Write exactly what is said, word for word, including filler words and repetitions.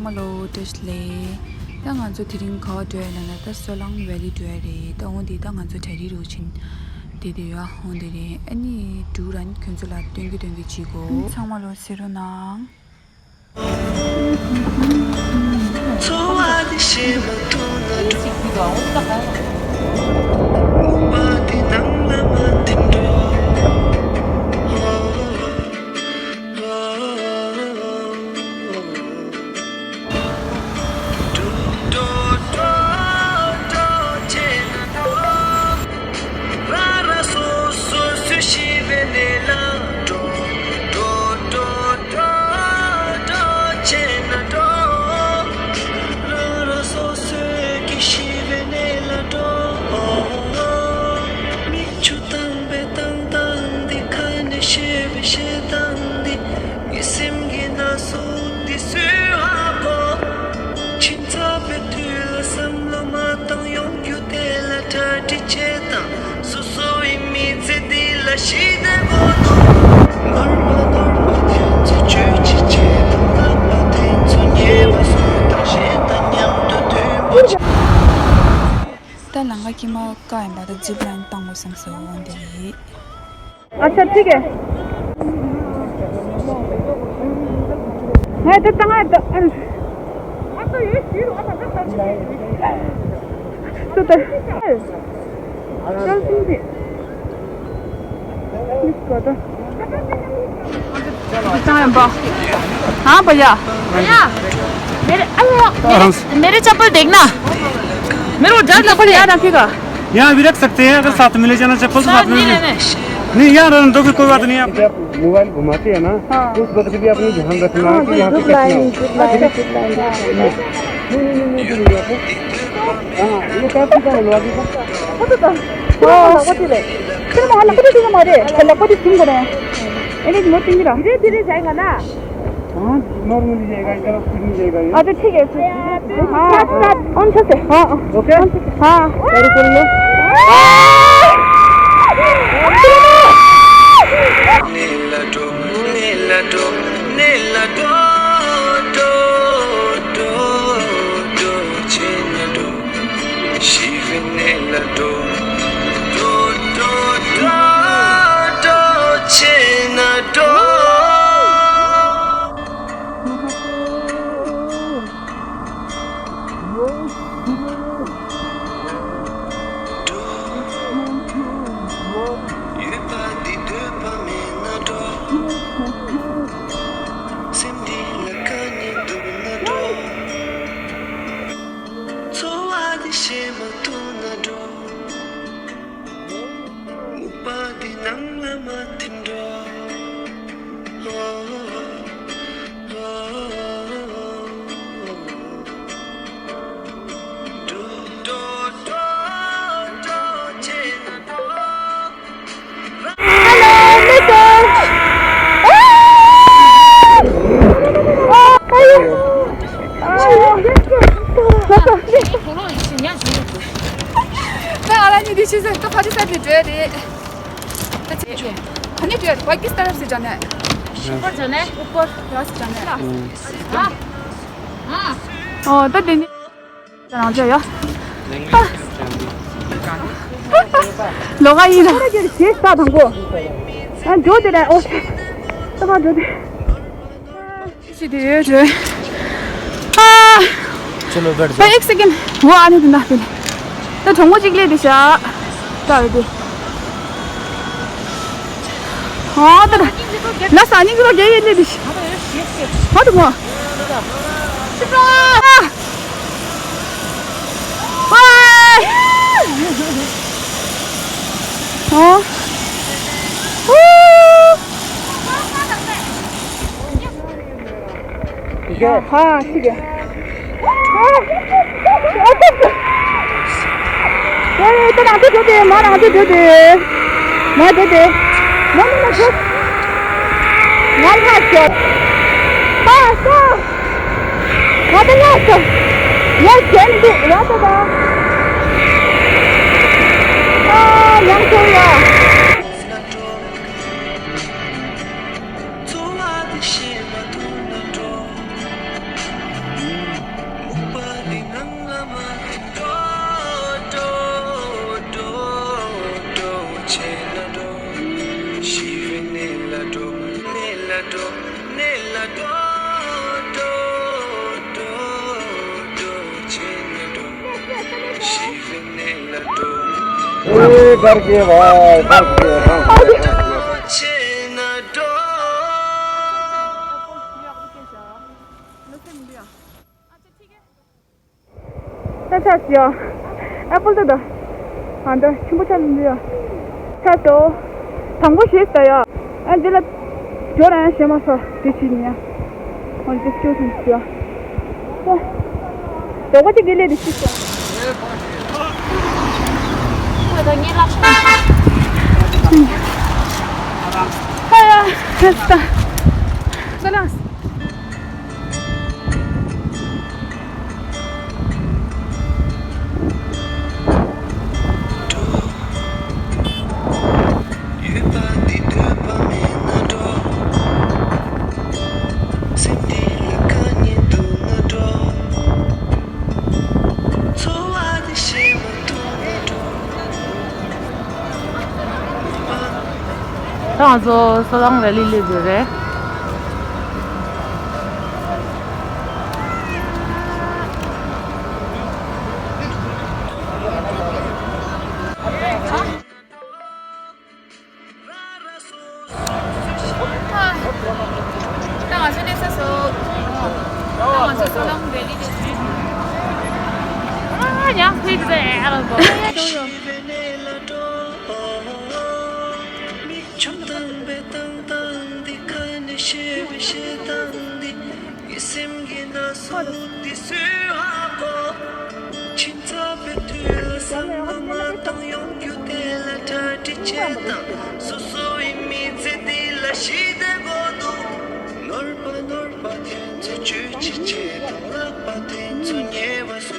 ཧ་ལོ། བཀྲ་ཤིས་བདེ་ལེགས། ད་ང་ཚོ་དེ་རིང་ག་པར་འགྲོ་ཡ་ཡིན་ན། ད་སོ་ལང་ཝེ་ལི་འགྲོ་ཡ་རེད། ད་འོ་འདི་ད་ང་ཚོ་གྲ་སྒྲིག་རུ་ཕྱིན་བསྡད་དེ་ཡོད། འོ་འདི་རེད། ཨ་ནི་འབྲུག་རང་ཁྱོད་ཚོ་ལ་སྟོན་གི་སྟོན་གི་བྱེད་གོ། ཚང་མ་ལོ་གཟིགས་རོགས་གནང་། མིག་ཆུ་བཏང་བའི་བཏང་སྟངས་འདི། ཁ་ནས་བཤད་པའི་བཤད་སྟངས་འདི། ངའི་སེམས་ཀྱི་ན་ཟུག་འདི་སུས་ཧ་གོ། ཁྱིམ་ཚང་པའི་དུས་ལ་བསམ་བློ་མ་བཏང་། ཡོང་རྒྱུ་དེ་ལ་གྲ་སྒྲིག་བྱེད་དང་། སོ་སོ་ཡི་མི་ཚེ་འདི་ལ་ཞི་བདེ་དགོས་འདུག། ནོར་མ་ནོར་མ་དེ་ཚོ་བརྗོད་ཅི་བྱེད་དང་། ལག་པ་དེ་ཚོ་ཉེས་པ་བཟོས་དང་། གཞན་དང་མཉམ་དུ་མཐུན་པོ་བྱེད། ད་ལམ་ཁ་དཀྱིལ་མ་བཀག་ཡིན་པ། ད་ཛིབ་ལ་ཡིན་བཏང་དགོས་བསམ་སོང་འདི་རེད། अच्छा ठीक है। ང་ད་ད་ང་ད་ཨ། ད་ད། हाँ भैया। भैया, मेरे, अरे, मेरे, मेरे चप्पल देखना। मेरे को डर लगता है। यार, रखिएगा। यहाँ भी रख सकते हैं, अगर साथ में ले जाना चप्पल तो साथ में नहीं, नहीं, नहीं। नहीं, यहाँ रहने दो, फिर कोई बात नहीं है। जब आप मोबाइल घुमाते हैं ना, हाँ। उस वक्त भी आपने ध्यान रखना है कि यहाँ पे कट ना हो। हाँ, ये कैप कितना है, लोहा की? हाँ, हाँ, हाँ, हाँ, हाँ। धीरे धीरे जाएगा ना। हाँ, normally जाएगा, इतना speed नहीं जाएगा ये। अच्छा, ठीक है, फिर। हाँ, start, on से। हाँ, हाँ। OK? On से। हाँ। गाड़ी खोल लो। ཚོར་བ་འདི་བཤད་མ་ཐུབ་ན་འགྲོ། ངུ་བ་འདི་ནང་ལ་མ་ཐིམ་འགྲོ། འགྲོ་འགྲོ་འགྲོ་འགྲོ་བྱས་ན་འགྲོ། Hello, Nicholas. ད་ང་རང་གཉིས་འདི་ཕྱི་སར་ད་ཕ་ཏི་སར་ནས་འགྲོ་ཡ་རེད། ད་ཚེ་ཆུ་ག་ནས་འགྲོ་ཡ་རེད། བ་ཀི་སྟ་རབ་སི་ཇ་ནས། ཨུ་པར་ཇ་ནས། ཨུ་པར་ར་སི་ཇ་ནས། ཨ། ཨ། ཨོ་ད་དེ་ནས། རང་ཅག་ཡ། ལོ་ག་ཡིན་ན། ཞེས་ས་དང་པོ། ཨ་འགྲོ་དེ་རེད། ཨོ་ཤི། ད་མ་འགྲོ་དེ། ཞི་དེ་ཡོད་རེད། ཨ། चलो बैठ जाओ। एक सेकंड। वो आने दो ना पहले। ད་གྲོགས་མོ་གཅིག་སླེབས་དེ་ཤ། ད་ཡོད་དེ། ཨོ་ད་ད། ལ་ས་ནི་གི་རོ་གེ་ཡེ་ལེ་དེ་ཤ། ཧ་དུ་མོ། ཨ། ཧའི། ཨོ། ཧུ། ཡ་ཧ་ཤི་གེ། ཨ། ཨ། ཨེ། ད་རང་ཚོ་འགྲོ་དེ། མ་རང་ཚོ་འགྲོ་དེ། མ་འགྲོ་དེ། མ་མ་མ་འགྲོ། ང་ལྷག་ཤོག་ཧ་ཤོག་ང་ད་ལྷག་ཤོག་ཡ་བྱས་མི་འདུག་ཡ་ད་ད། ཨ། ཡང་ཤོག་ཡ། ཚོར་བ་འདི་བཤད་མ་ཐུབ་ན་འགྲོ། ए, डर गए भाई, फंस गए, फंस गए, फंस गए। ད་ཆ་ཡ། ཨེ་པལ་ད་ད། ཨ་འདྲ་ཆེན་པོ་ཆགས་འདི་ཡ། ཆགས་སོ། དང་པོ་ཞེས་ད་ཡ། ཨ་འདི་ལ། ཇོ་རང་ཞེས་མ་སོ་དེ་ཕྱིན་ཡ། འོན་ཏེ་ཅོ་སུན་ཡ། ཧོ། དོ་ག་ཅིག་གི་ལས་དེ་ཤི་སོ། ཁོས་དོ་ངའི་ལག་ཤ། ཧ་ཡ། ཁ་ས། ཁ་ལགས། ད་ང་ཚོ་སོ་ལང་ཝེ་ལི་སླེབས་ཡོད་རེད། ད་ང་ཚོ་སླེབས་ས་སོ། ད་ང་ཚོ་སོ་ལང་ཝེ་ལི་སླེབས་ཡོད་རེད། ཨ་ཡང་ཕིག་ཟེར་ཨ་ལ་གོ། ཆུ་དྭངས་པའི་ཏང་ཏང་འདི་ཁ་ནས་བཤད་པའི་བཤད་སྟངས་འདི། ངའི་སེམས་ཀྱི་ན་ཟུག་འདི་སུས་ཧ་གོ། ཕྱི་ཚ་བའི་དུས་ལ་བསམ་བློ་མ་བཏང་ཡོང་རྒྱུ་དེ་ལ་གྲ་སྒྲིག་བྱེད་དང་། སོ་སོ་ཡི་མི་ཚེ་འདི་ལ་ཞི་བདེ་དགོས་འདུག་ནོར་བ་ནོར་བ་དེ་ཚོ་བཅོས་ཅི་བྱེད་དང་། ལག་པ་དེ་ཚོ་ཉེ་བ་སུ།